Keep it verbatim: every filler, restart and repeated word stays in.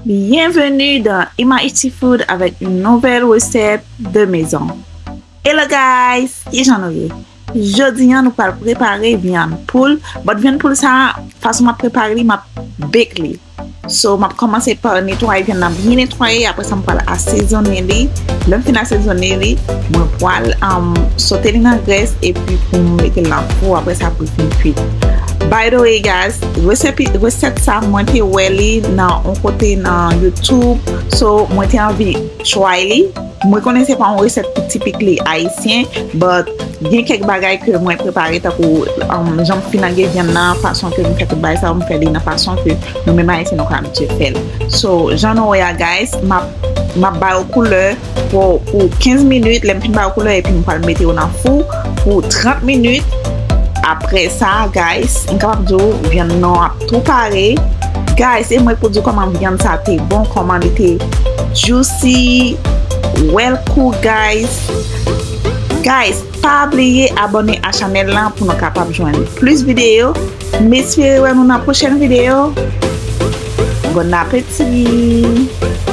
Bienvenue dans Ima Iti Food avec une nouvelle recette de maison. Hello guys, kijan nou ye? Jodi a nou pral prepare vyann poul, but vyann poul sa, fason m ap prepare li, m ap bake li. So, m ap kòmanse pa netwaye vyann nan, byen netwaye, apre sa m pral asezonnen li. Lè m fin asezonnen li, mwen pral um, sote li nan grès epi pou m mete l nan fou, apre sa pou l fin kuit. By the way guys, resèt sa mwen te wè li nan yon kote nan YouTube, so mwen te anvi try li. Mwen konnen se pa yon resèt ki tipik li ayisyen, but gen kèk bagay ke mwen prepare tankou um, jan m finage vyann nan, fason ke m fè tout bagay sa, m fè li nan fason ke nou menm ayisyen nou ka abitye fè l. So, jan nou wè a guys, m ap m ap ba yo koulè pou, pou kenz minit, lè m fin ba yo koulè epi m pral mete yo nan fou pou trant minit. Apre sa guys, m kapab di w vyann nan ap tou pare. Guys, e mwen pou di w kòman vyann sa te bon, kòman li te juicy, well cook guys. Guys, pa bliye abòne a chanèl lan pou nou kapab jwenn plis videyo. M espere wè nou nan pwochèn videyo. Bon apeti!